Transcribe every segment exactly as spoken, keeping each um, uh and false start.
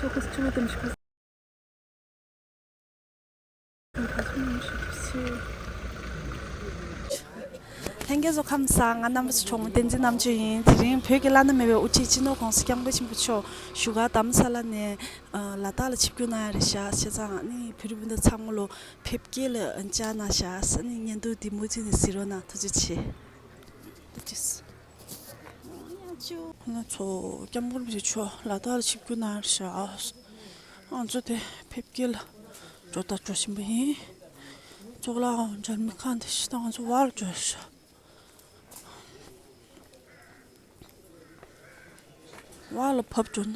ལྷན་རྒྱས་ཚོ་ཁམས་བཟང་། ང་རྣམ་པ་ཚོ་གྲོགས་མོ་བསྟན་འཛིན་རྣམ་དཔྱོད་ཡིན། དེ་རིང་བོད་ཀྱི་བླ་ན་མེད་པའི་དབུ་ཁྲིད་སྤྱི་ནོར་༸གོང་ས་༸སྐྱབས་མགོན་ཆེན་པོ་མཆོག་བཞུགས་སྒར་རྡ་རམ་ས་ལ་ནས་ལ་དྭགས་ལ་ཆིབས་བསྒྱུར་གནང་ཡ་རེད་ཤག་བྱས་ཙང་ཨ་ནི་བོད་རིགས་སྤུན་ཟླ་ཚང་མ་ལོ་ཕེབས་སྐྱེལ་ལ་བཅར་གནང་ཤག་ཨ་ནི་བརྙན་ཐུང་འདི་མུ་མཐུད་ནས་གཟིགས་རོགས་གནང་། ཐུགས་རྗེ་ཆེ། ཐུགས་རྗེ་ཆེ། ཁོ་ན་ཚོ་སྐྱབས་མགོན་རིན་པོ་ཆེ་མཆོག་ལ་དྭགས་ལ་ཆིབས་བསྒྱུར་གནང་ཤག་ང་ཚོ་དེ་ཕེབས་སྐྱེལ་ལ་འགྲོ་ད་འགྲོ་བཞིན་པ་ཡིན། གཙུག་ལག་ཁང་འཇར་མི་ཁང་དེ་ཤི་ད་ང་ཚོ་བར་འགྲོ་ཤག་བར་ལ་བབས་འགྲོ་ན།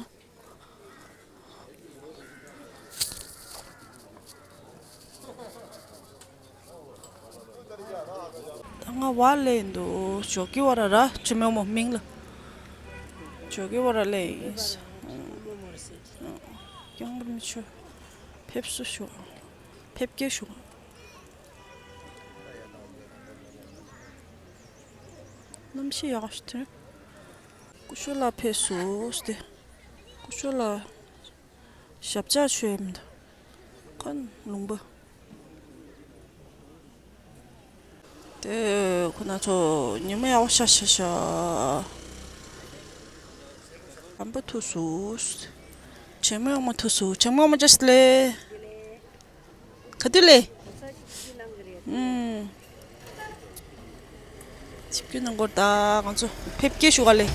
ད་ང་བར་སླེབས་འདུག་ཇོ་ཀི་ཝ་ར་ར་ཇི་མོ་མོ་མིང་ལ། ཇོ་ཀི་ཝ་ར་སླེབས་ཡིན། སྐྱབས་མགོན་རིན་པོ་ཆེ་ཕེབས་བསུ་ཞུ། ཕེབས་སྐྱེལ་ཞུ། གནམ་གཤིས་ཡག་ཤོས་དེ། སྐུ་ཞབས་ལགས་ཕེབས་སོང་སྟེ། སྐུ་ཞབས་ལགས་ཞབས་བཅགས་ཞུ་ཡས་མི་འདུག་ཁོང་ལུང་པ། དེ་ཁོ་ན་ཚོ་ཉི་མ་ཡག་པོ་ཤར་ཤར་ཤག་རམ་པ་ཐུག་སོང་། བྱེད་མོ་ཡག་མོ་ཐུག་སོང་། བྱེད་མོ་ཡག་མོ་བཅས་ལེ། ག་དུས་ལེ། ཨུམ། ཆིབས་བསྒྱུར་གནང་སྐོར་ད་ང་ཚོ་ཕེབས་སྐྱེལ་ཞུ་ག་ལེ།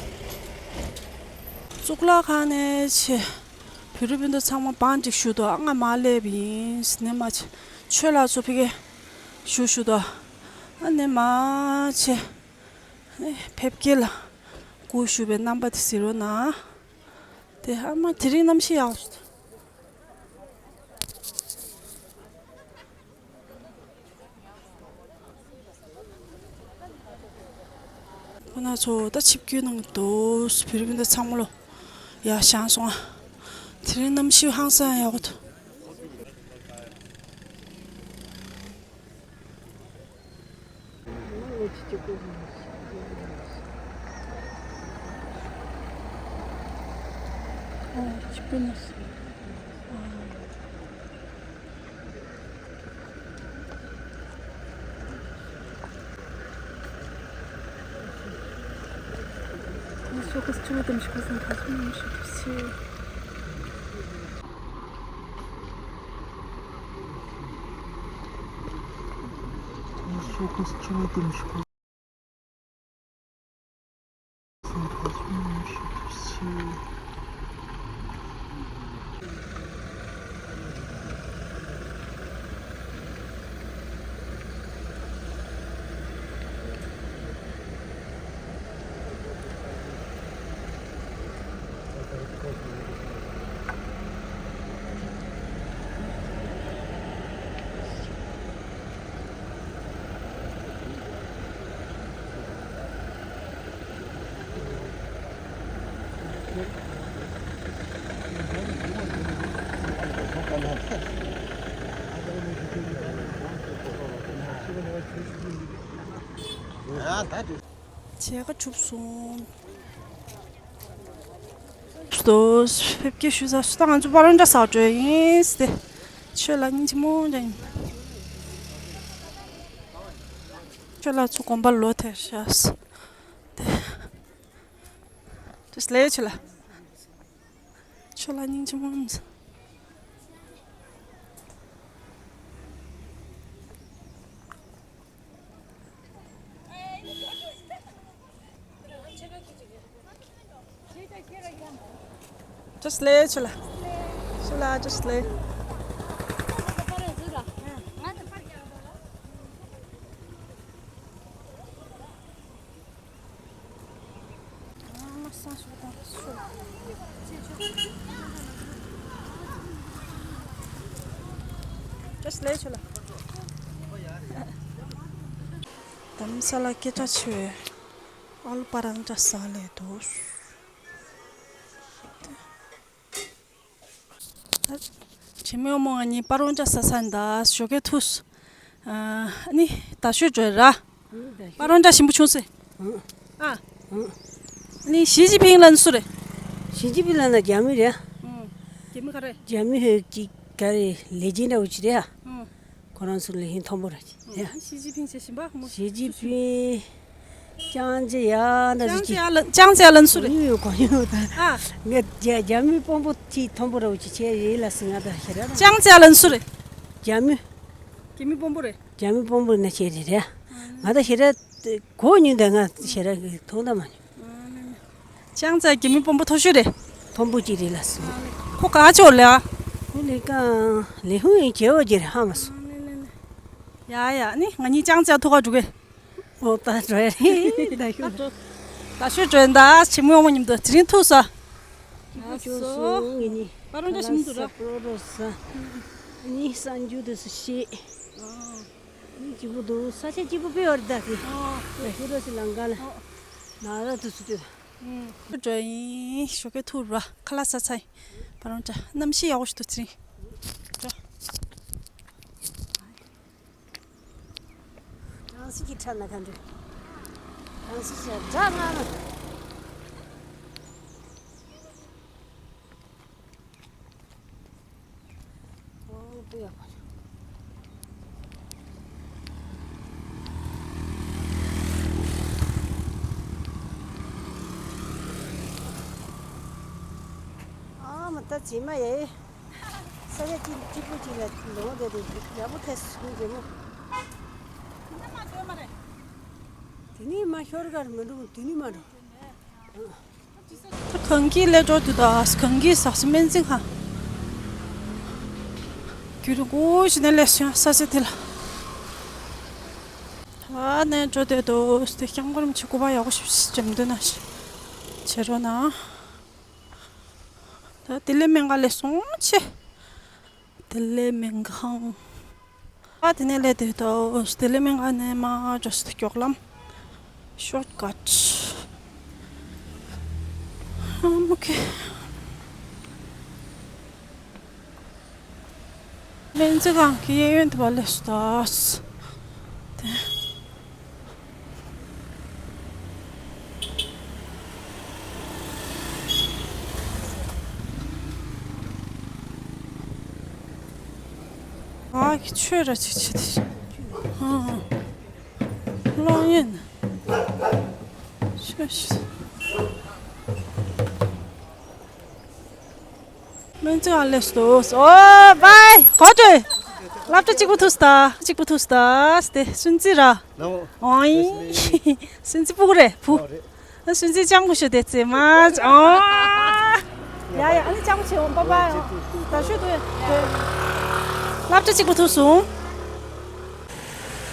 གཙུག་ལག་ཁང་ནས་ཆེ། བོད་རིགས་སྤུན་ཟླ་ཚང་མ་བང་ཅིག་ཞུ་དོ། ཨ་ང་མ་སླེབས་ཡིན་ཟེར་ནས་མ་ཆེ། ཆོས་ལགས་ཚོ་ཕ་གི་ཞུ་ཞུ་དོ། ཨ་ནས་མ་ཆེ། ཕེབས་སྐྱེལ་ལ་སྐུ་ཞུ་བའི་རྣམ་པ་དེ་གཟིགས་རོགས་གནང་། དེ་ཨ་མ་དེ་རིང་གནམ་གཤིས་ཡག་ཤོས། ཁོ་ན་ཚོ་ད་ཆིབས་བསྒྱུར་གནང་འདུག་བོད་རིགས་སྤུན་ཟླ་ཚང་མ་ལོ་ཡར་བཞེངས་སོང་ཨ། དེ་རིང་གནམ་གཤིས་ཧང་སང་ཡག་པོ་འདུག་བྱས་ཀ་གྲུབ་སོང་། ཏོ། ཕེབས་སྐྱེལ་ཞུས་ཚར་སོང་། ད་ང་ཚོ་པ་རོན་ཇ་ཟ་འགྲོ་ཡིན་ཏེ། ཆོས་ལ་སྙིང་རྗེ་མོ་འདྲ་ཡིན། ཆོས་ལ་ཚོ་དགོན་པ་ལོ་དེར་ཤག་ཏེ། ཏེ་སླེ་ཆོས་ལ། ཆོས་ལ་སྙིང་རྗེ་མོ་ཡིན། Just lay ཆོས་ལ། ཆོས་ལ་just lay. Just lay ཆོས་ལ། རྡ་རམ་ས་ལ་སྐད་གྲགས་ཆེ་བའི་ཨ་ལོ་པ་རོན་ཇ་ཟ་ལེ་འདུག་བྱེད་མོ་མོ་ང་གཉིས་པ་རོན་ཇ་ཟ་ས་ཡིན་ད་ཞོགས་ཀས་ཐུག་ཨ་ནི་ད་ཤོད་འགྲོ་ར། པ་རོན་ཇ་ཞིམ་པོ་བྱུང་སེ། ཨ་ནི་ཞི་ཅིན་ཕིང་ལ་ནི་སུ་རེད། ཞི་ཅིན་ཕིང་ལ་ན་རྒྱ་མི་རེད། རྒྱ་མི་ག་རེ། རྒྱ་མི་ཧོས་ཀྱི་ག་རེ་ལས་བྱེད་འདྲ་བོ་ཅིག་རེད་ཨ། ཨང་། ཁོ་རང་ཚོ་ལས་ཧིན་མཐོན་པོ་ར་ཅིག་རེད་ཨ། ཞི་ཅིན་ཕིང་ཞེས་ཞིམ་པ་མོ། ཞི་ཅིན་ཕིང་། ཅང་ཅེ་ཡ་ན་ཅང་ཅེ་ཡ་ལ་ཅང་ཅེ་ཡ་ལན་སུ་རེད། གོ་ཡོད་གོ་ཡོད་ད། ཨ། ངས་རྒྱ་རྒྱ་མི་དཔོན་པོ་ཅིག་མཐོན་པོ་ར་བོ་ཅིག་བྱས་ཡིན་ལ་སི་ང་ད་ཤེས་ར། ཅང་ཅེ་ཡ་ལན་སུ་རེད། རྒྱ་མི། རྒྱ་མི་དཔོན་པོ་རེད། རྒྱ་མི་དཔོན་པོ་ན་ཤེས་རེད་རེད། ང་ད་ཤེས་ར། གོ་མྱོང་ད་ང་ཤེས་ར་གི་མཐོང་ད་མ་མྱོང་། ཅང་ཙེ་རྒྱ་མི་དཔོན་པོ་མཐོ་ཤོས་རེད། དཔོན་པོ་གཅིག་རེད་ལ་སོང་། ཁོ་ག་ཅོ་ལ། ཁོ་ལས་ཀ་ལས་ཧུང་ཡིན་བྱེད་འོ་རྒྱུ་རེད་ཧ་མ་སོང་། ཡ་ཡ་ནི་ང་གཉིས་ཅང་ཙེ་ཐུག་ག་འགྲོ་གི། ཨོ་ད་འགྲོ་ཡ་རེད་ད་ཤོད། ད་ཤོད་འགྲོ་ཡིན་ད་ཆེ་མོ་ཡོང་མ་མཉམ་དུ་དེ་རིང་ཐུག་ས། ཡ་སོ་ངེད་གཉིས་པ་རོང་ཅག་ཞིམ་འདུག་ར། པ་རོ་རོ་ས། གཉིས་གསར་འགྱུར་དུ་སུ་ཤེས། གཅིག་པུ་འདུག་ས་ཆ་གཅིག་པུ་དཔེ་བར་ད་དེ། ཨོ། ད་ཤི་རོ་སི་ལང་ཀ་ལ། ཨོ། ན་ར་དུ་སུ་དུ། ཨུམ། འགྲོ་ཡིན་ཞོགས་ཀས་ཐུག་ར་ཁ་ལག་ཟ་ཚར་ཡིན། པ་རོང་ཅག་གནམ་གཤིས་ཡག་པོ་ཞིག་འདུག་ཚེ་རིང་། འགྲོ། རང་སྲིད་ཀྱི་ཁྲ་ན་ག་འདྲ། རང་སྲིད་ཀྱི་དགྲ་ང་ན། ཨ་མ་ད་ཇི་མ་ཡེ། ས་ཆ་གཅིག་གཅིག་པུ་གཅིག་ལ་ལོང་བསྡད་དེ་ཡག་པོ་ཐལ་སོང་ཇེ་མོ། དེ་ནས་མ་ཤོར་གར་མི་འགྲོ་དེ་ནས་མ་འགྲོ། གངས་སྐྱིད་ལས་འགྲོ་དུས་ད་གངས་སྐྱིད་ས་སྨན་རྩིས་ཁང་། རྒྱུན་རིང་པོ་ཞིག་ནས་སླེབས་སོང་ས་ཆ་དེ་ལ། ད་ནས་འགྲོ་བསྡད་དོ་སྟེ་སྐྱབས་མགོན་རིན་པོ་ཆེ་སྐུ་པར་ཡག་པོ་ཞིག་འཇམ་དུས་ན་ཞིག་བྱེད་རོགས་གནང་། ད་དེ་ལས་སྨན་ཁང་སླེབས་སོང་ཆེ། དེ་ལས་སྨན་ཁང་། ཨ་དེ་ནས་སླེབས་དུས་ད་དེ་ལས་སྨན་ཁང་ནས་མར་འགྲོ་སྲིད་མགྱོགས་ལམ། ཤོར་ཀཊ། ཨ་མོ་ཁེ། སྨན་རྩིས་ཁང་གི་གཡས་གཡོན་དུ་བ་སླེབས་སོང་ད། དེ། ཨ་ཁྱོད་ར་ཅིག་བྱེད་དེ། ཨ་ཨ། གློག་བརྙན། ཤོད་ཤོད། སྨན་རྩིས་ཁང་སླེབས་སོང་། ཨོ་བའི་གོ་ཏོ། སློབ་གྲྭ་གཅིག་པུ་ཐུག་སྟེ། གཅིག་པུ་ཐུག་སྟེ། དེ་སུན་ཙི་ར། ནའོ། ཨོའི། སུན་ཙི་སྤུ་གུ་རེད་བུ། ཨོ་རེད། སུན་ཙི་སྤྱང་པོ་ཞིག་དེ་ཙི་མ། ཨོ། ཡ་ཡ་ཨ་ནི་སྤྱང་པོ་བྱེད་འོང་པ་པ། ད་ཤོད་དོ། སློབ་གྲྭ་གཅིག་པུ་ཐུག་སོང་།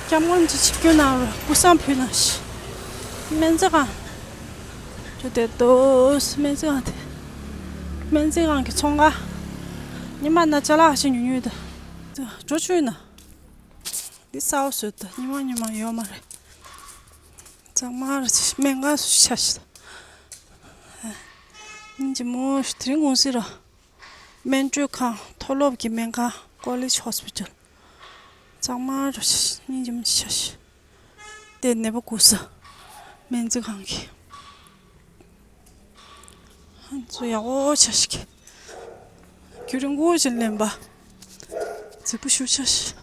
སྐྱབས་མགོན་གྱི་ཆིབས་བསྒྱུར་གནང་རོགས་སྐུ་བསང་ཕུལ་གནང་ཞིག་སྨན་རྩིས་ཁང་། ཅོ་དེ་ཏོ་སྨན་རྩིས་ཁང་དེ། སྨན་རྩིས་ཁང་གི་ཚོང་ཁང་། ཉི་མ་ན་ཅ་ལག་ཞིག་ཉུང་ཉུང་དང་། འགྲོ་ཆུ་ཡིན་ན། འདི་གསར་པ་བཟོས་ཏེ་ཉི་མ་ཉི་མ་ཡོད་མ་རེད། གཙང་མ་ར་ཅིག་སྨན་ཁང་སུ་ཆ་ཞིག་དང་། སྙིང་རྗེ་མོ་ཞིག་དེ་རིང་གུང་སེང་ར། སྨན་སྤྲོད་ཁང་མཐོ་སློབ་ཀྱི་སྨན་ཁང་ཀོ་ལེཇ་ཧོ་སི་པི་ཊལ། གཙང་མ་ར་ཅིག་སྙིང་རྗེ་མོ་ཆ་ཞིག་དེ་ནད་པ་སྐུ་ས། སྨན་རྩིས་ཁང་གི། ང་ཚོ་ཡག་པོ་ཆ་ཞིག་རྒྱུན་རིང་པོ་ཞིག་ལེན་པ། རྫིག་པོ་ཞུ་ཆ་ཞིག་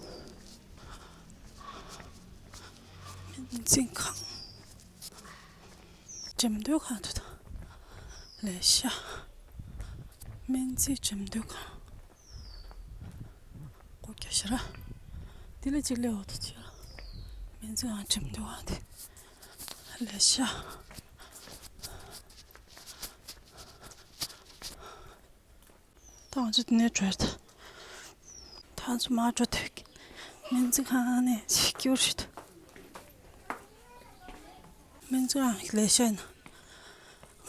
སྨན་རྩིས་ཁང་། འགྲེམས་སྟོན་ཁང་དུ་དང་། ལས་ཤ། སྨན་རྩིས་འགྲེམས་སྟོན་ཁང་། སྒོ་རྒྱག་ཤག་ར། དེ་ལས་གཅིག་ལས་འོག་ཏུ་ཅི་ར། སྨན་རྩིས་ཁང་འགྲེམས་སྟོན་ཁང་དེ། ལས་ཤ། ད་ང་ཚོ་དེ་ནས་བྲོས་ད། ད་ང་ཚོ་མར་འགྲོ་ཐུབ་ཀྱི། སྨན་རྩིས་ཁང་ནས་ཅིག་སྐྱུར་ཞིག་ཏུ། སྨན་རྩིས་ཁང་གི་ལས་ཤ་ཡིན་ན།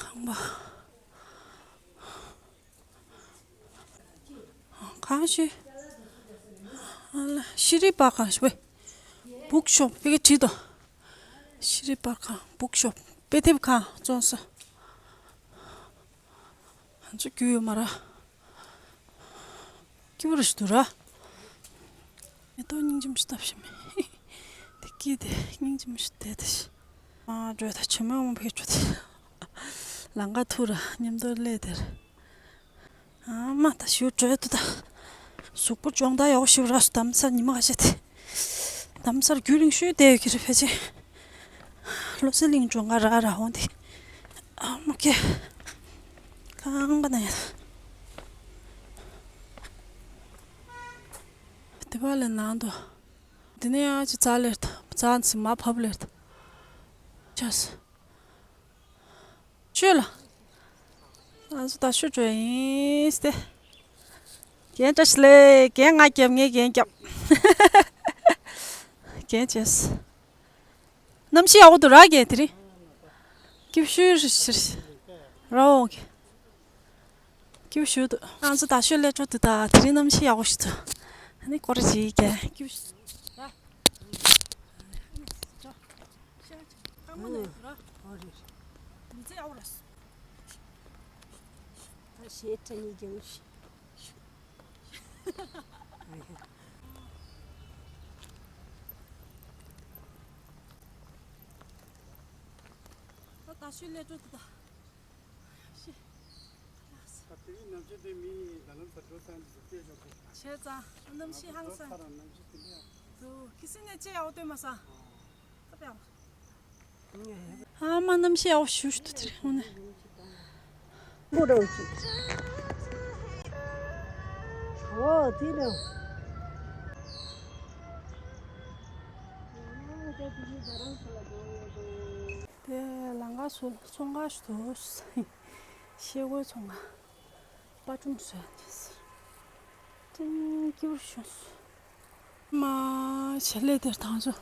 ཁང་པ། གང་ཞིག་ཤེས་རིག་པར་ཁང་ཞིག་བས། བུག་ཤོབ་པེ་ཀེ་བྲིས་དོ། ཤེས་རིག་པར་ཁང་བུག་ཤོབ་དཔེ་དེབ་ཁང་བཙོང་ས། ང་ཚོ་རྒྱུས་ཡོད་མ་ར། སྐྱིད་པོ་རེ་ཞིག་འདུག་ར། མེ་ཏོག་སྙིང་རྗེ་མོ་ཞིག་བཏབ་ཤེས་མེད། དེ་སྐྱིད་དེ་སྙིང་རྗེ་མོ་ཞིག་བསྡད་དེ་ཤི། ཨ་འགྲོ་ད་ཆུ་མོ་འོང་ཕེ་ཆུ་དེ། ལང་ཀ་ཐུག་ར་མཉམ་དུ་ལས་དེར། ཨ་མ་ད་ཞུ་བྲོས་ཏུ་ད། གཟུགས་པོ་སྦྱོང་བརྡར་ཡག་ཞུ་ར་སུ་དམ་སར་ཉི་མ་ཁ་ཤས་དེ། དམ་སར་རྒྱུན་རིང་ཤོས་བསྡད་ཡོད་ཀྱི་རེད་ཕལ་ཆེར། བློ་གསལ་གླིང་སྦྱོང་ག་ར་ར་འོང་དེ། ཨ་མ་ཀེ། གང་ག་ན་ཡ། དེ་བ་ལས་ནང་དུ། དེ་ནས་ཡང་ཅི་རྩ་ལེར་ད་རྩ་ཚི་མ་ཕབ་ལེར་ད། ཆས། ཤོད་ལ། ང་ཚོ་ད་ཤོད་འགྲོ་ཡིན་ཏེ། རྒན་བཀྲ་ཤིས་ལེ་རྒན་ང་རྒྱབ་ངས་རྒན་རྒྱབ། རྒན་བྱས། གནམ་གཤིས་ཡག་པོ་འདུག་ར་རྒན་དེ་རིང་། སྐྱིད་ཤོས་རེད་ཤིར། ར་འོང་གི་སྐྱིད་ཤོས་འདུག་ང་ཚོ་ད་ཤོད་ལས་འགྲོ་འདུག་ད་དེ་རིང་གནམ་གཤིས་ཡག་པོ་ཞིག་འདུག་ཨ་ནི་སྐོར་ར་བྱེད་ཀྱི་སྐྱིད་ཤོས། ཨོ་རེད། མི་ཚེ་ཡག་པོ་རེད། ད་ཞེས་ཁྲ་ཉིད་ཀྱང་ཤི། ད་ད་ཤོད་ལས་འགྲོ་འདུག་ད། ཤི། ད་དེ་རིང་ནམ་ཞིག་དེ་མི་ད་ལམ་ས་འགྲོ་ཚང་གི་སྐད་ཤོད་དགོས། བྱས་ཙང་གནམ་གཤིས་ཧང་སང་། ཁ་རང་གནམ་གཤིས་དེ་འདྲ་ཡང་། འདུག་ཁི་སི་ནས་ཅི་ཡག་པོ་སྟོན་མ་སང་། ཨ་མ་གནམ་གཤིས་ཡག་པོ་ཞུ་ཞུ་ཐུ་ཐི་རེ་ཧོ་ནེ། པོ་རོ་ཅི། ཨོ་དེ་རོ། དེ་ལང་ཀ་སུ་ཚོང་ཁང་ཞིག་འདུག་ཤེལ་སྒོའི་ཚོང་ཁང་། པ་ཀྲུང་ཟེར་ཡ་དེ་ཟེར། ཀྲིང་སྐྱིད་པོ་བྱུང་སོང་། མ། བྱེད་ལས་དེར་དང་ཚོ།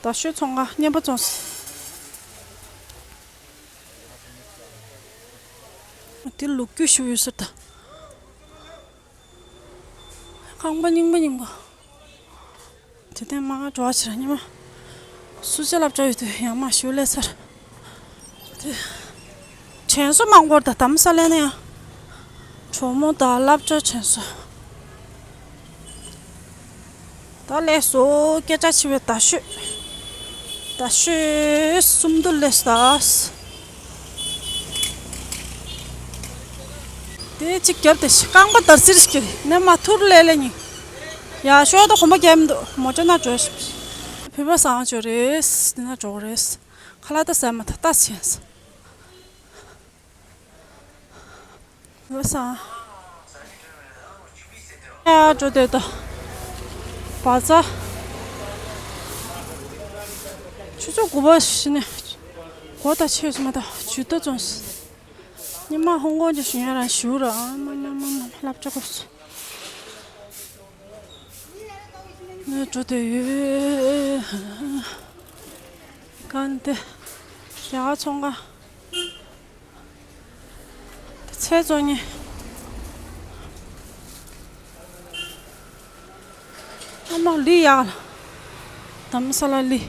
ད་ཤོད་ཚོང་ཁང་རྔན་པ་བཙོངས་སོང་། དེ་ལུག་རྒྱུ་ཞིག་ཡོད་ཟེར་ད། རྐང་པ་རྙིང་པ་རྙིང་པ། དེ་ནས་མར་འགྲོ་བ་ཕྱིར་ཉི་མ། སུ་ཇ་སློབ་གྲྭ་ཡོད་དུས་ཡང་མ་ཞུ་ལས་ཚར། དེ། དྲན་གསོ་མང་པོར་དང་དམ་ས་ལས་ནས་ཡང་། གྲོགས་མོ་དང་སློབ་གྲྭ་དྲན་གསོ། ད་ལས་སོ་སྐད་ཆ་ཆེ་བའི་ད་ཤོད། ད་ཤོད་གསུམ་དུ་ལས་ད། དེ་གཅིག་རྒྱབ་དེ་རྐང་པ་དར་སིར་ཞིག་གི་ནས་མ་ཐུར་ལེ་ལེ་ཉིན། ཡ་ཤོག་ད་གོམ་པ་རྒྱབ་མི་འདུག་མོ་ཅོ་ན་འགྲོ་ཞིག་བོད་པ་བཟང་ཅོ་རེད། དེ་ན་འགྲོ་རེད། ཁ་ལག་ད་ཟ་མ་ཐག་ཏག་བྱས། བོད་པ་བཟང་། ཡ་འགྲོ་དེ་ད། བ་ཚ། ཆུ་ཚོད་དགུ་པ་ཞིག་ནས། གོ་ད་ཆེ་སོང་མ་ད་ཇུས་གཏོགས་བཙོངས། ཉི་མ་ཧོང་ཀོང་གི་ཞུ་ཡ་རང་ཞུ་ར་ཨ་མ་མ་མ་མ་སློབ་གྲྭ་སྐོར་སོང་། ནས་འགྲོ་དེ་ཡོད། གང་དེ། རྒྱ་གར་ཚོང་ཁང་། དེ་ཚལ་བཙོང་ཉེ། ཨ་མ་ལི་ཡག་ལ། དམ་ས་ལ་ལི།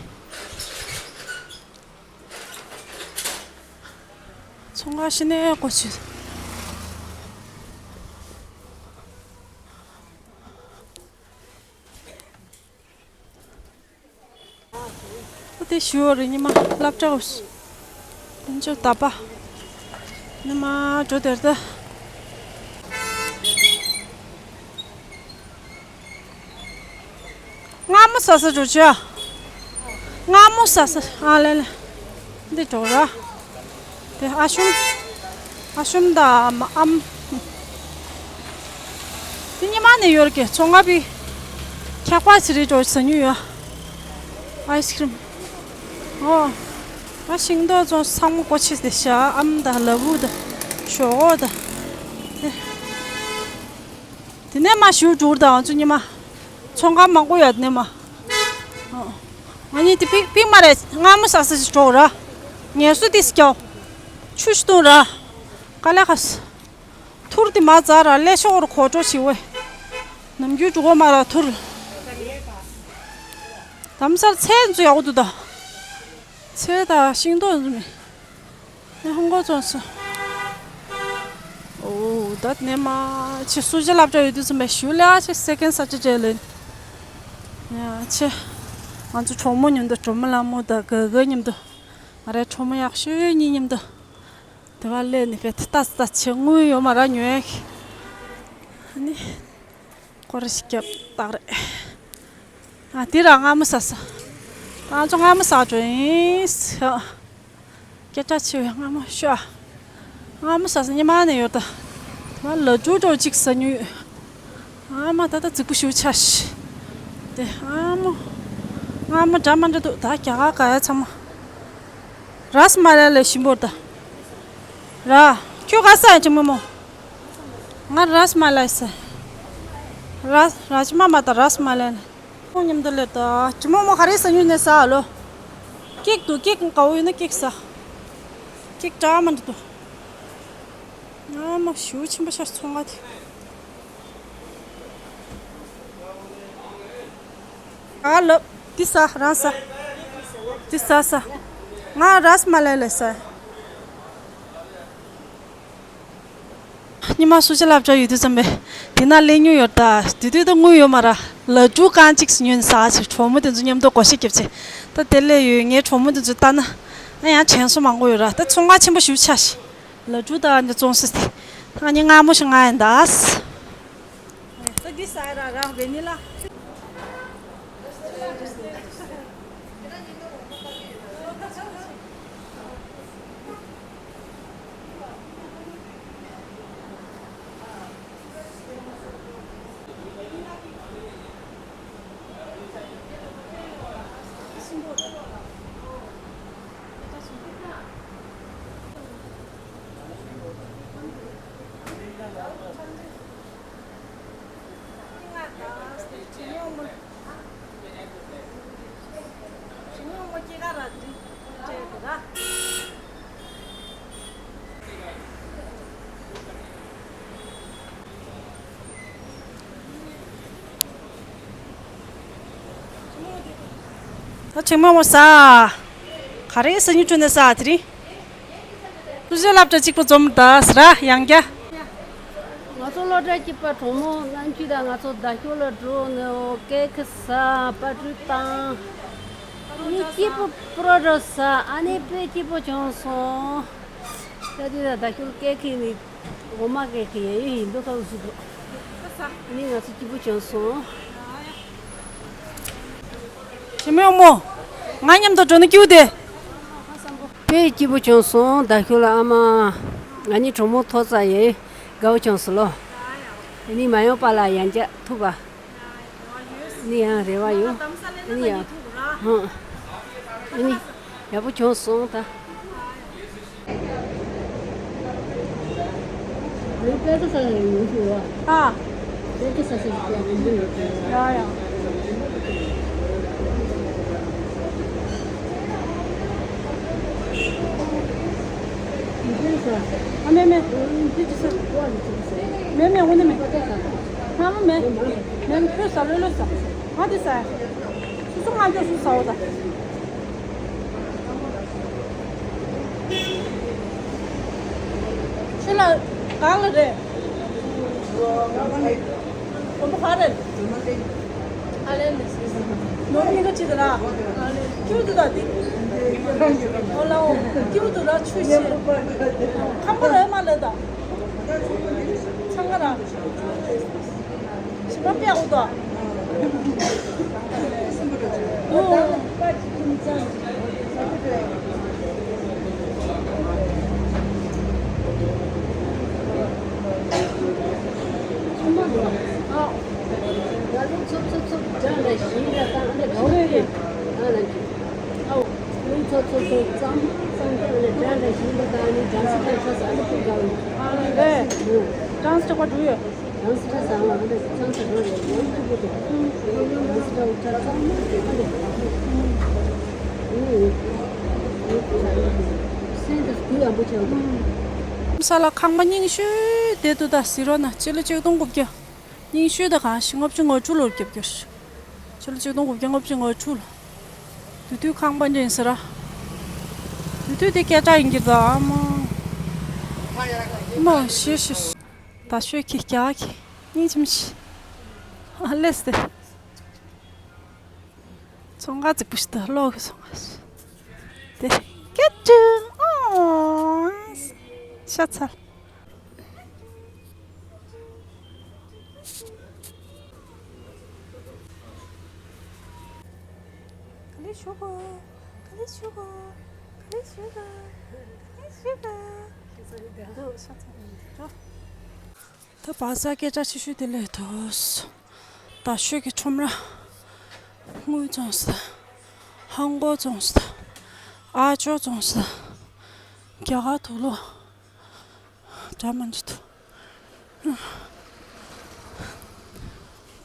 ཚོང་ཁང་ཕྱི་ནས་སྒོ་ཕྱེ། ཨོ་དེ་ཞུ་བ་རེད་ཉི་མ་སློབ་གྲྭ་འུ་སུ། དེ་ཚོ་ད་པ། ཉི་མ་འགྲོ་དེར་ད། མངར་མོ་ཟ་ས་འགྲོ་ཆོག་མངར་མོ་ཟ་ས་ཨ་ལེ་ལེ། འདི་འགྲོ་ར། དེ་ཨ་ཤུམ། ཨ་ཤུམ་དང་ཨམ། དེ་ཉི་མ་ནས་ཡོད་ཀྱི་ཚོང་ཁང་པའི། འཁྱག་པ་ཚི་རི་འགྲོ་ཟ་ཉུ་ཡོད། ཨའི་སི་ཁི་རིམ། ཨོ། ཨ་ཤིང་ཏོག་ཚོང་ཚང་མ་སྒོ་ཕྱེ་སྟེ་བཞག་ཨམ་དང་ལ་ཕུག་དང་། ཞོག་ཁོག་དང་། དེ། དེ་ནས་མ་ཞུ་འགྲུར་དང་ང་ཚོ་ཉི་མ། ཚོང་ཁང་མང་པོ་ཡོད་ནས་མ། ང་གཉིས་དེ་པིག་པིག་མ་རེད་མངར་མོ་ཟ་ས་ཞིག་འགྲོ་ར། ངལ་གསོ་དེ་སྐྱོ། ཆུ་ཞིག་བཏུང་ར། དཀའ་ལས་ཁག་ཐུར་དེ་མ་ཛ་ར་ལས་ཤོག་རུ་གོ་འགྲོ་ཞིག་བས། ནམ་རྒྱུན་འགྲོ་གོ་མ་ར་ཐུར། དམ་སར་ཚལ་འཛུ་ཡག་པོ་འདུག་ད། ཚལ་དང་ཤིང་ཏོག་འཛུ་མེད། ནས་ཧོང་ཀོང་བཙོངས་སོང་། ཨོ་ད་ནས་མ་ཆེ་སུ་ཇི་སློབ་གྲྭ་ཡོད་དུས་ཙམ་པའི་ཞུ་ལ་ཆེ་སེ་ཀན་ས་ཆ་བྲལ་ལེན། ཡ་ཆེ། ང་ཚོ་གྲོགས་མོ་མཉམ་དུ། གྲོགས་མོ་ལྷ་མོ་དང་ག་ག་མཉམ་དུ། ང་རའི་གྲོགས་མོ་ཡག་ཤོས་གཉིས་མཉམ་དུ། དེ་བ་ལས་ནི་བེད་ཏ་ས་ཆེ་དངུལ་ཡོད་མ་ར་ཉོས། ཨ་ནི། སྐོར་ཞིག་རྒྱབ་སྟག་རེད། ཨ་དེ་ར་མངར་མོ་ཟ་ས། ང་ཚོ་མངར་མོ་ཟ་འགྲོ་ཡིན། སྐད་གྲགས་ཆེ་བའི་མངར་མོ་ཤོ། མངར་མོ་ཟ་ས་ཉི་མ་ནས་ཡོད་ད། ང་ལ་ཇུ་ཇོ་གཅིག་ཟ་མྱོང་། ཨ་མ་ད་ལྟ་རྫིག་པོ་ཞིག་ཆགས་ཤི། དེ་ཨ་མོ། མངར་མོ་འདྲ་མ་འདྲ་འདུག་ད་རྒྱ་གར་ག་ཡ་ཚང་མ། རཱས་མ་ལའི་ལ་ཞིམ་པོ་ད། ར། ཁྱོད་ག་ས་ཡ་ཅི་མོ་མོ། ང་རཱས་མ་ལའི་ཟ། རཱས་རཱས་མ་མ་ད་རཱས་མ་ལའི་ལ། ཁོང་མཉམ་དུ་སླེབས་ད། ཅི་མོ་མོ་ག་རེ་ཟ་མྱོང་ནས་ཟ་ཨ་ལོ། ཀེག་འདུག་ཀེག་དགའ་བོ་ཡོད་ན་ཀེག་ཟ། ཀེག་འདྲ་མ་འདྲ་འདུག་ཨ་མ་ཞུ་ཆེན་པོ་ཤ་ཚོང་ང་དེ། ཨ་ལབ། འདི་ཟ་རང་ཟ། འདི་ཟ་ཟ། ང་རཱས་མ་ལའི་ལ་ཟ། ཉི་མ་སུ་ཇ་སློབ་གྲྭ་ཡོད་དུས་ཙམ་པས། དེ་ན་ལས་ཉུང་ཡོད་ད། དེ་དུས་ད་དངུལ་ཡོད་མ་ར། ལ་ཇུ་རྐང་གཅིག་ཉོས་ཟ་ཞིག་གྲོགས་མོ་དེ་ཚོ་མཉམ་དུ་སྒོར་གཞས་རྒྱབ་ཆེ། ད་དེ་ལས་ཡོད་ངའི་གྲོགས་མོ་དེ་ཚོ་ལྟ་ན། ཨ་ཡང་དྲན་གསོ་མང་པོ་ཡོད་ར། ད་ཚོང་ཁང་ཆེན་པོ་ཞིག་ཆགས་ཤིང་། ལ་ཇུ་དང་འདི་བཙོང་སྲིད་དེ། ད་ངས་མངར་མོ་ཞིག་མངགས་ཡིན་ད། ད་འདི་ཟ་ཡ་ར་རང་བེ་ནི་ལ། ད་ཆེན་མོ་མོ་ཟ། ག་རེ་ཟ་ཉུ་ཆུ་ནས་ཟ་དེ་རིང་། སུ་ཇ་སློབ་གྲྭ་གཅིག་པོ་འཛོམས་ད་ཟེར་ར་ཡང་བསྐྱར། ང་ཚོ་སློབ་གྲྭ་གཅིག་པ་གྲོགས་མོ་རྣམ་བཅུ་དང་ང་ཚོ་རྡ་ཤོད་ལ་འགྲོ་ནས་ཀེག་ཟ། པ་ཏྲུ་བཏང་། ཨ་ནི་སྐྱིད་པོ་པྲོ་ཏྲོ་ཟ། ཨ་ནི་དཔེ་སྐྱིད་པོ་བྱུང་སོང་། ད་དུས་ད་རྡ་ཤོད་ཀེག་ནི། འོ་མ་ཀེག་ཡ་ཡོ་ཡིན་འདུག་ཁ་ལུ་སུ་འདུག་ནི་ང་ཚོ་སྐྱིད་པོ་བྱུང་སོང་། ཞི་མི་འོ་མོ། ང་མཉམ་དུ་འགྲོ་ནི་སྐྱིད་པོ་དེ། དཔེ་སྐྱིད་པོ་བྱུང་སོང་། རྡ་ཤོད་ལ་ཨ་མ། ང་གཉིས་གྲོགས་མོ་ཐོག་ཙ་ཡ་ཡོ་དགའ་བོ་བྱུང་སོང་ལོ། ནི་མ་ཡོང་པ་ལ་ཡང་བསྐྱར་ཐུག་པ། ནི་ཡང་རེ་བ་ཡོད། ནི་ཡང་། ཧང་། ནི་ཡག་པོ་བྱུང་སོང་ད། ཨ། ཡ་ཡ། ཨ་མེ་མེ། མེ་མེ་འོ་ནི་མེ། ཨ་མ་མེ། མེ་མེ་ཁྱོད་ཟ་ལོས་ལོས་ཟ། ང་དེ་ཟ། སུ་སུ་ང་ཚོ་སུ་ཟ་འོ་ད། ཁྱོད་ལ་ག་ལ་རེད། དགོན་པ་ག་རེད། ཨ་ལེ་ལེ། ནོར་མི་ག་ཅི་ད་ར། ཁྱོད་དུ་ད་དེ། ཨོ་ལའོ། ཁྱོད་དུ་ར་ཆུ་ཆེ། ཁམ་པ་རེད་མ་ལེ་ད། ཚང་ག་ར། ཞི་མ་པེ་འོ་ད། འོ། ཨ་ལེ། ཀྲང་སི་ཁྲ་ཟ་བ་ཨ་འདྲ་ཀྲང་སི་ཁྲ་འགྲོ་རེད། ཡང་སྐྱིད་པོ་འདུག་ཀྲང་སི་ཁྲ་འུ་ཁྲ་ཚང་མ་ཨ་འདྲ་སེམས་དེ་གུ་ཡངས་པོ་བྱས་འདུག་ས་ལ་ཁང་པ་རྙིང་ཤོས་དེ་འདུག་ད་ཟེར་རོགས་གནང་། སྤྱི་ལོ་ཆིག་སྟོང་དགུ་བརྒྱ། རྙིང་ཤོས་ད་གང་ཞིག་ལྔ་བཅུ་ང་དྲུག་ལོར་རྒྱབ་སྐྱོར་ཞིག་སྤྱི་ལོ་ཆིག་སྟོང་དགུ་བརྒྱ་ལྔ་བཅུ་ང་དྲུག་ལོ། དེ་དུས་ཁང་པ་འདྲ་ཡིན་ཟེར་ར། དེ་དུས་དེ་སྐད་གྲགས་ཡིན་གྱི་རེད་ད་ཨ་མ། མ་ཤེས་ཤེས། ད་ཤོད་ཀྱི་རྒྱག་གི་སྙིང་རྗེ་མི་ཤེས། ཨ་ལེས་ཏེ། ཚོང་ཁང་རྫིག་པོ་ཞིག་འདུག་གློག་གི་ཚོང་ཁང་ཞིག་དེ་སྐད་ཅིག་ཨོ། ཤ་ཚ། ག་ལེ་ཞུ་གོ་ག་ལེ་ཞུ་གོ་ག་ལེ་ཞུ་གོ་ག་ལེ་ཞུ་གོ་འདུག་ཤ་ཚ་འདུག་ད་བ་ཟ་སྐད་གྲགས་ཆེ་ཤོས་དེ་ལས་ཐོས། ད་ཤོད་ཀྱི་ཁྲོམ་ར། དངུལ་བཙོང་ས། ཧང་གོ་བཙོང་ས། ཨ་ཅོ་བཙོང་ས། རྒྱ་གར་དུག་ལོག་འདྲ་མི་འདྲ་འདུག་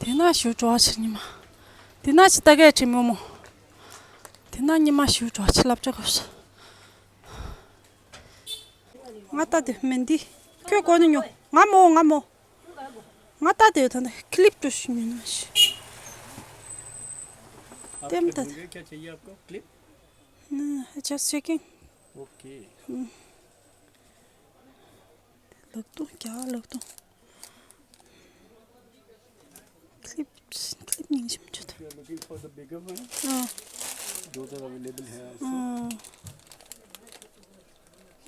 དེ་ན་ཞུ་བྲོ་བ་ཆེ་ཉི་མ། དེ་ན་ཅི་ལྟ་གས་དྲི་མོ་མོ། དེ་ན་ཉི་མ་ཞུ་བྲོ་བ་ཆེ་ལབ་ཅག་གོ་ས། ང་ལྟ་དེ་མིན་འདི། ཁྱོད་གོ་ནི་ཉོ། ང་མོ་ང་མོ། ང་ལྟ་དེ་ད་ནི་ཀླིབ་ཏུ་ཞུ་ཉོ་ན་ཞི། ཏེམ་ད། आपको ढूंढ के क्या चाहिए आपको? Clip? ནི་just checking. Okay. ལག་ཏུ་རྒྱ་ལག་ཏུ། Clips, clip ནི་ཞིམ་ཆུ་དང་། If you are looking for the bigger one, ཨ། Those are available here also. ཨ།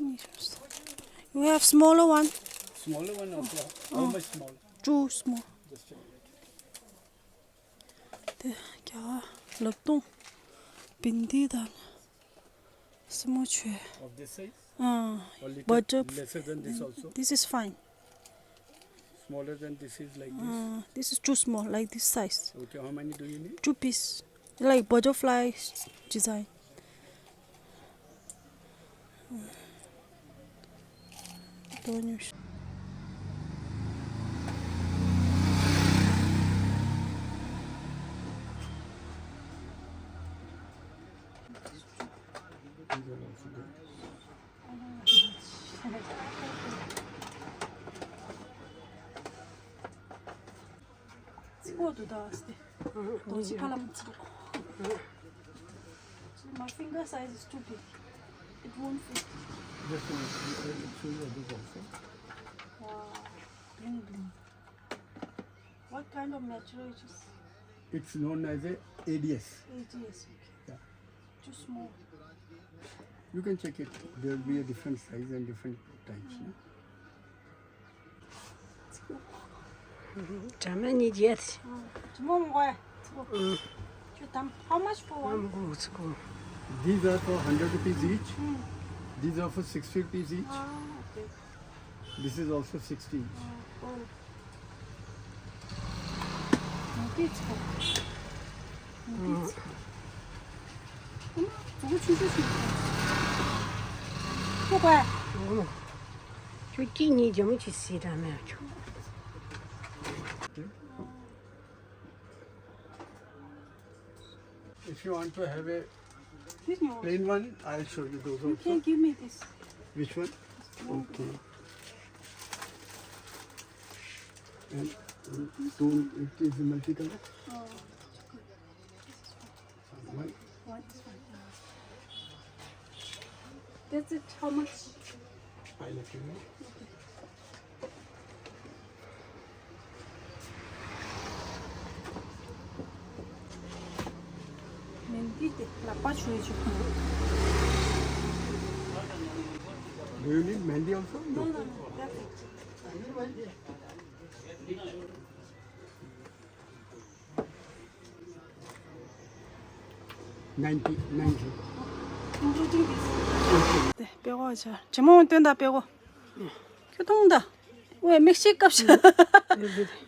ནི་ཞིམ་སོང་། You have smaller one? Smaller one also. How much small? Too small. Just a minute. དེ་རྒྱ་ལག་ཏུ། བིན་དི་དང་། སི་མོ་ཆོས། Of this size? ཨ། Or little lesser than this also? This is fine. Smaller than this is like this? Uh, this is too small, like this size. Okay, how many do you need? Two piece. Like butterfly design. ཚིག་པོ་འདུག་ད་སྟེ། རྡོ་རྗེ་ཕ་ལམ་ཚིག་པོ། My finger size is too big. It won't fit. Just a minute, I will show you this also. Wow, bling bling. What kind of material it is? It's known as a A D S. A D S, okay. Yeah. Too small. You can check it. There will be a different size and different types. No? Germany, yes. Tomorrow, why? How much for one? These are for hundred rupees each. These are for sixty rupees each. Ah, okay. This is also sixty each. Oh. If you want to have a plain one, I'll show you those also. You can give me this. Which one? Okay. And, uh, two, it is multicolor. Oh, okay. One. One is fine. That's it. How much? I let you know. མེན་དི་དེ་ལག་པ་ཆུ་ཡི་ཆུ། Do you need mehndi also? No, no, no. That's it. Ninety, ninety. དེ་པེ་གོ་ཆ། ཇི་མོ་སྟོན་ད་པེ་གོ། ཁྱོད་མཐོང་ད། ཝེ་མིག་ཤེལ་སྐབས་ཤིག་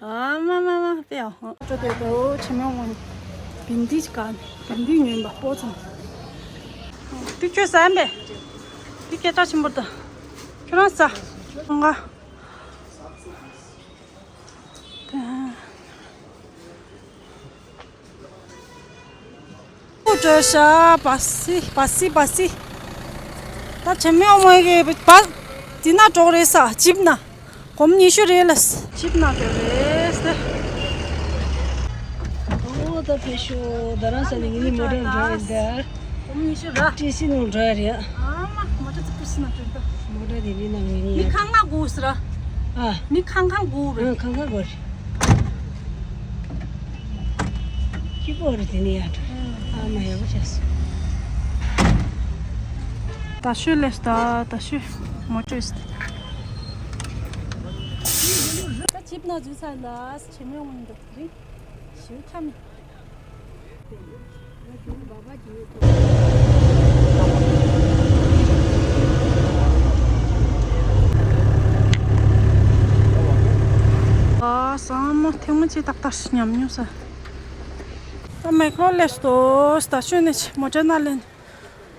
ཨ་མ་མ་མ་པེ་ཨོ། ཅོ་དེ་དོ་ཇི་མོ་ངོ་ནི། བིན་དི་ཅི་ག་ནི། བིན་དི་ཉོན་པ་པོ་ཚང་། དེ་ཁྱོད་ཟ་ཡིན་པས། དེ་སྐད་གྲགས་ཆེན་པོ་ད། ཁྱོད་རང་ཟ། ང་། པུ་ཏྲ་ཤ་པ་སི་པ་སི་པ་སི། ད་ཆེན་མོ་མོ་གི་པ། དེ་ན་གྲོགས་རེད་ས་ཅིབ་ན། གོམ་ཉི་ཤུ་རེད་ལ། ཅིབ་ན་ག་རེད་ས། ཨོ་ད་ཕེ་ཤོ་ད་རང་ས་ནི་ངི་མོ་ཏྲ་འགྲོ་ཡིན་ད། གོམ་ཉི་ཤུ་ར། ཏི་སི་ནང་འགྲོ་ཡ་རེད། ཨ་མ་མོ་ཏྲ་ཙི་པུ་སི་ན་འགྲོ་ད། མོ་ཏྲ་དེ་ནི་ནང་ཡིན་ཡ། མི་ཁང་ང་གུ་སི་ར། ཨ། མི་ཁང་ཁང་གུ་རེད། ཨ་ཁང་ཁང་གུ་རེད། ཁྱི་པོ་རེད་དེ་ནི་ཡ་འགྲོ། ཨ་མ་ཡག་པོ་བྱས། ད་ཤོད་ལས་ད་ད་ཤོད་མོ་ཊ་ཨིས། ད་ཅིབ་ན་འཛུལ་ཚར་ན་ཆེ་མོ་མོ་འདུག་རི་ཞིའུ་ཁྱམས། ཨ་སང་མོ་ཐེངས་མ་ཅིག་ཏག་ཏག་ཉམས་མྱོང་ས། ད་མེག་ལོ་སླེབས་སོང་། ད་ཤོད་ནས་མོ་ཊ་ནང་ལེན།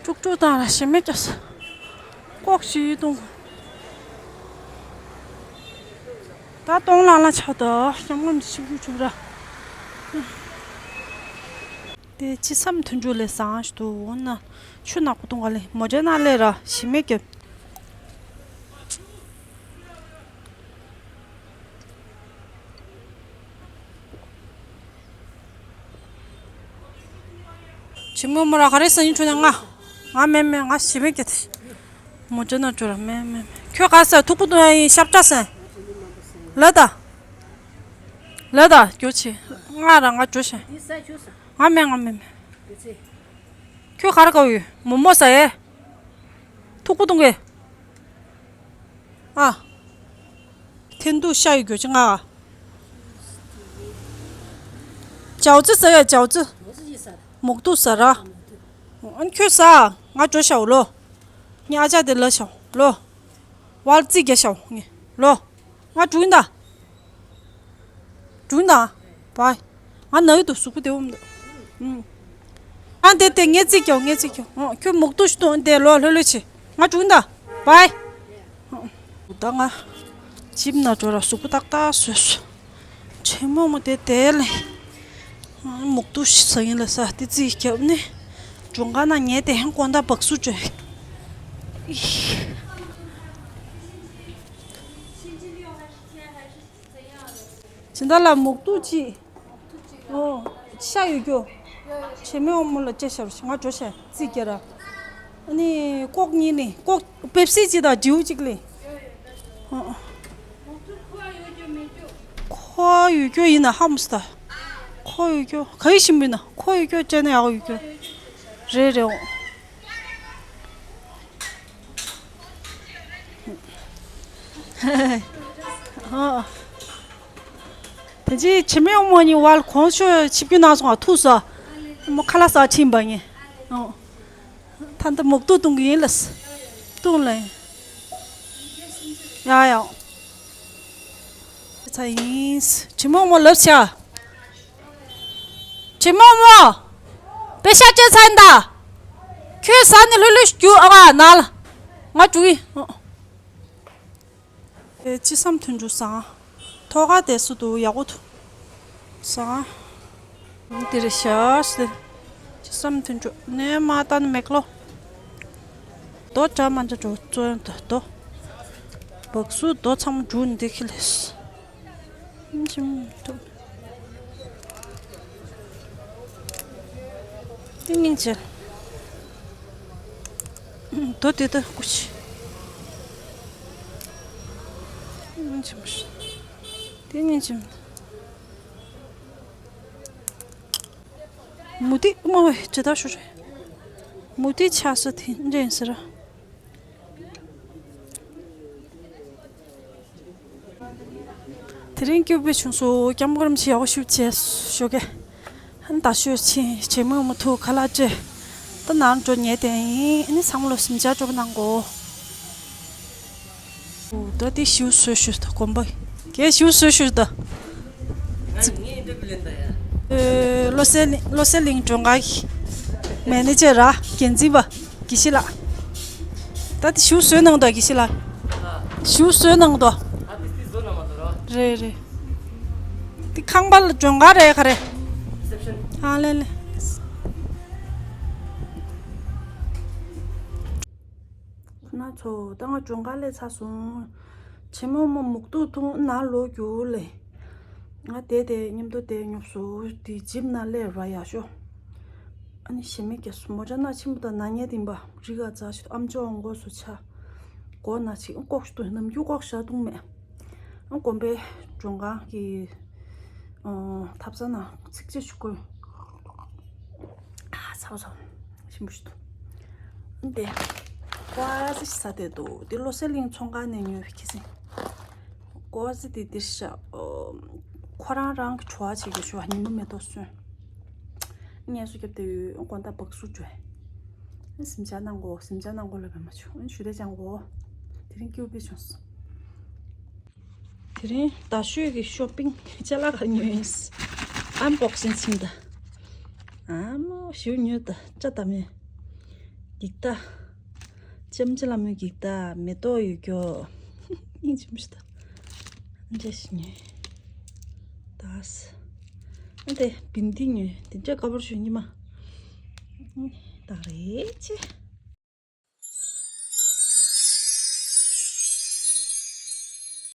དཀྲུག་དཀྲུག་བཏང་ར་ཞེ་མེད་སྐྱབས། ལྐོག་ཞིག་གཏོང་། ད་གཏོང་ལང་ལང་ཆགས་ད་སྐྱབས་མགོན་ཆིབས་བསྒྱུར་བྱུང་ར། དེ་ཅི་བསམ་མཐུན་འཇུག་ལས་བཟང་ཞིག་འདུག་འོ་ན་ཆུ་ནག་པོ་གཏོང་ག་ལེ་མོ་ཊ་ནང་ལེན་ར་ཞེ་མེད་སྐྱབས། ཆི་མོ་མོ་ར་ག་རེ་ཟ་ཡིན་ཁྲོ་ནས་ང་། ང་མེད་མེད་ང་ཞེ་མེད་སྐྱེ་ཐི། མོ་ཅོ་ན་ཅོ་ར་མེད་མེད་མེད། ཁྱོད་ག་ས་ཐུག་པོ་དུ་ཡིན་ཤབ་ཏྲ་སེ། ལ་ད། ལ་ད་རྒྱོ་ཆེ། ང་ར་ང་ཅོ་ཤེ། ང་མེད་ང་མེད་མེད། ཁྱོད་ག་རེ་ག་བ་ཡོད་མོ་མོ་ཟ་ཡེ། ཐུག་པོ་གཏོང་གི། ཨ། ཐེན་ཏུ་ཤ་ཡི་གོ་ཅི་ང་། ཅའོ་ཙི་ཟེར་ཡ་ཅའོ་ཙི། མོག་ཏུ་ཟ་ར། ཨན་ཁྱོད་ཟ། ང་འགྲོ་ཤའོ་ལོ། ངའི་ཨ་ཅག་དེ་ལ་ཤའོ་ལོ། ཝལ་ཙི་རྒྱ་ཤའོ་ངས་ལོ། ང་འགྲོ་ཡིན་ད། འགྲོ་ཡིན་ད། བའི། ང་ན་ཡི་འདུག་གཟུགས་པོ་བདེ་བོ་མི་འདུག་ཨུམ། ཨ་དེ་དེ་ངས་རྩིས་རྒྱོ་ངས་རྩིས་རྒྱོ། ཨོ་ཁྱོད་མོག་ཏུ་ཞིག་གཏོང་དེ་ལོ་ལྷོད་ལྷོད་བྱེད། ང་འགྲོ་ཡིན་ད། བའི། ཨོ། ད་ང་ཇིབ་ན་འགྲོ་ར་གཟུགས་པོ་ཏག་ཏག་བཟོས་སོ། ཆེན་མོ་མོ་དེ་དེ་ལས། ཨ་མོག་ཏུ་ཞིག་ཟ་ཡིན་ལ་ས་དེ་རྩིས་རྒྱབ་ནས། གྲོང་ཁ་ན་ཉལ་དེ་ཧན་ཀོན་ད་བག་སུ་བཅོས། ཇི་འདྲ་ལ་མོག་ཏུ་ཅི། ཨོ། ཤ་ཡོད་རྒྱུ། ཆེ་མེ་འོ་མོ་ལ་ཅེ་ཤ་རུ་ང་འགྲོ་ཤ་རྩིས་རྒྱ་ར། ཨ་ནི་ཀོག་གཉིས་ནི་ཀོག་པེབ་སི་ཅི་དང་ཇིའུ་ཅིག་ལས། ཨོ། ཁོ་ཡོད་རྒྱུ་ཡིན་ན་ཧ་མོ་སི་ད། ཁོ་ཡོད་རྒྱུ་ག་ཡི་ཞིམ་པོ་ཡིན་ན་ཁོ་ཡོད་རྒྱུ་ཅེ་ནི་ཡག་ཡོད་རྒྱུ། རེད་རེད་འོ། ཨ། དེ་རྗེས་ཆེ་མེ་འོ་མོ་གཉིས་བར་གོང་ཤོས་ཆིབས་རྒྱུ་ནང་སོང་བ་ཐུག་སོ། མོ་ཁ་ལག་ཟ་ཕྱིན་པ་ངས། ཨོ། ད་ལྟ་མོག་ཏུ་གཏོང་གི་ཡིན་ལ། གཏོང་ལ། ཡ་ཡ། ཚ་ཡིན། ཆེ་མོ་མོ་ལབ་བྱ། ཆེ་མོ་མོ། པེ་ཤ་ཅན་ཚན་ད། ཁྱོད་ཟ་ནས་ལྷོད་ལྷོད་རྒྱུ་ཨ་བ་ན་ལ། ང་འགྲོ་གི། ཨེ་ཅི་བསམ་མཐུན་འཇུག་བཟང་། ཐོག་ཁ་དེ་སུ་འདུག་ཡག་པོ་འདུག་བཟང་། འདི་རེད་ཤག་ཟེར། ཅི་བསམ་མཐུན་འཇུག་ནས་མ་ལྟ་ནི་མེག་ལོ། རྡོ་འདྲ་མ་འདྲ་འགྲོ་བཙོན་དུ་རྡོ། བག་སུ་རྡོ་ཚང་མ་འགྲུལ་འདི་ཁི་ལས། ཅི་མི་འདུག་དེ་སྙིང་རྗེ། དོ་དེ་ལྟ་སྐུ་ཆེ། སྙིང་རྗེ་མ་རེད། དེ་སྙིང་རྗེ་མ་རེད། མུ་ཏིག་དམར་བའི་ཇི་ལྟར་ཞུ་རེད། མུ་ཏིག་ཆགས་ས་དེ་འདྲ་ཡིན་ཟེར། དེ་རིང་སྐྱིད་པོ་བྱུང་སོང་། སྐྱབས་མགོན་རིན་པོ་ཆེ་ཡག་པོ་ཞུ་བྱས་ཞོགས་ཀས། ཧན་ད་ཤོད་ཕྱིན་བྱེད་མུས་མུ་ཐུག་ཁ་ལག་སྤྲད། ད་ནང་འགྲོ་ཉལ་བསྡད་ཡིན། ཨ་ནི་ཚང་མ་ལོ་གཟིམ་འཇག་སྤྲོ་པོ་གནང་གོ། ཨོ་ད་དེ་ཞིའུ་བཟོས་ཞུ་ད་དགོན་པ། གས་ཞིའུ་བཟོས་ཞུ་ད། ཨེ་བློ་གསལ་གླིང་བློ་གསལ་གླིང་གྲོང་ཁྱེར་གྱི་མེ་ནེ་ཇར་ར་འགན་འཛིན་པ་དགེ་བཤེས་ལགས། ད་དེ་ཞིའུ་བཟོས་གནང་ད་དགེ་བཤེས་ལགས། ཞིའུ་བཟོས་གནང་ད། རེད་རེད། དེ་ཁང་པ་ལ་གྲོང་ཁྱེར་རེད་ག་རེ། ཨ་ལེ་ལེ། ཁོ་ན་ཚོ་ད་ང་གྲོང་ཁྱེར་སླེབས་ཚར་སོང་། ཆེན་མོ་མོ་མུག་ཏུ་འཐུང་ནང་ལོག་རྒྱུག་ལེ། ང་དེ་དེ་མཉམ་དུ་དེ་ཉོབ་སོ་དེ་ཇིབ་ན་སླེབས་ར་ཡག་ཤོ། ཨ་ནི་ཞེ་མི་སྐྱེ་སོ་མོ་ཅ་ན་ཆེན་པོ་དང་ན་ཉལ་དིན་པ་རི་ག་ཙ་ཞིག་ཨམ་ཅོག་འོང་གོ་སོ་ཆ། གོ་ན་ཆིག་ལྐོག་ཤོ་ནམ་རྒྱུན་ལྐོག་ཤ་འཐུང་མེད། ཨ་དགོན་པའི་མགྲོན་ཁང་གི་ཐབ་ཚང་ན་ཚིག་ཅེ་ཞིག་དགོས། ཚ་བོ་ཚ་བོ་ཞིམ་པོ་ཞིག་འདུག་འདི་ཀོ་ཨ་ཟི་ཞིག་ཟ་བསྡད་འདུག་འདི་བློ་གསལ་གླིང་ཚོང་ཁང་ནས་ཉོས་པའི་ཁ་སང་། ཀོ་ཨ་ཟི་འདི་འདིར་བཞག་ཁོ་རང་རང་གི་བྲོ་བ་བྱེད་ཀྱི་ཞོ་ཉིན་མོ་མེ་ཏོག་སོན། ངལ་གསོ་རྒྱབ་བསྡད་ཡོད། དགོང་དག་སྦག་སུ་འགྲོ། སིམ་ཇ་གནང་གོ་སིམ་ཇ་གནང་གོ་ལབ་པས་མ་བྱུང་། ཞུ་དེ་ཅང་གོ་དེ་རིང་སྐྱིད་པོ་བྱུང་སོང་། དེ་རིང་རྡ་ཤོད་ཀྱི་ཤོ་པིང་ཅ་ལག་ག་ཉོས་ཡིན། ཨན་བོག་སིང་ཚིག་ད། ཨ་མོ་ཞུ་ཉོས་ད་ཅ་ད་མེ། འགྱིག་ད། ཅམ་ཅ་ལ་མོའི་འགྱིག་ད་མེ་ཏོག་ཡོད་རྒྱོ། སྙིང་རྗེ་མོ་ཞིག་ད། འདྲེ་ཞིག་ཉོས། ད་ས། ཨ་དེ་བིན་དི་ཉོས། དེ་འདྲ་དཀར་པོར་ཞུ་ཉི་མ། ད་རེད་ཅེ།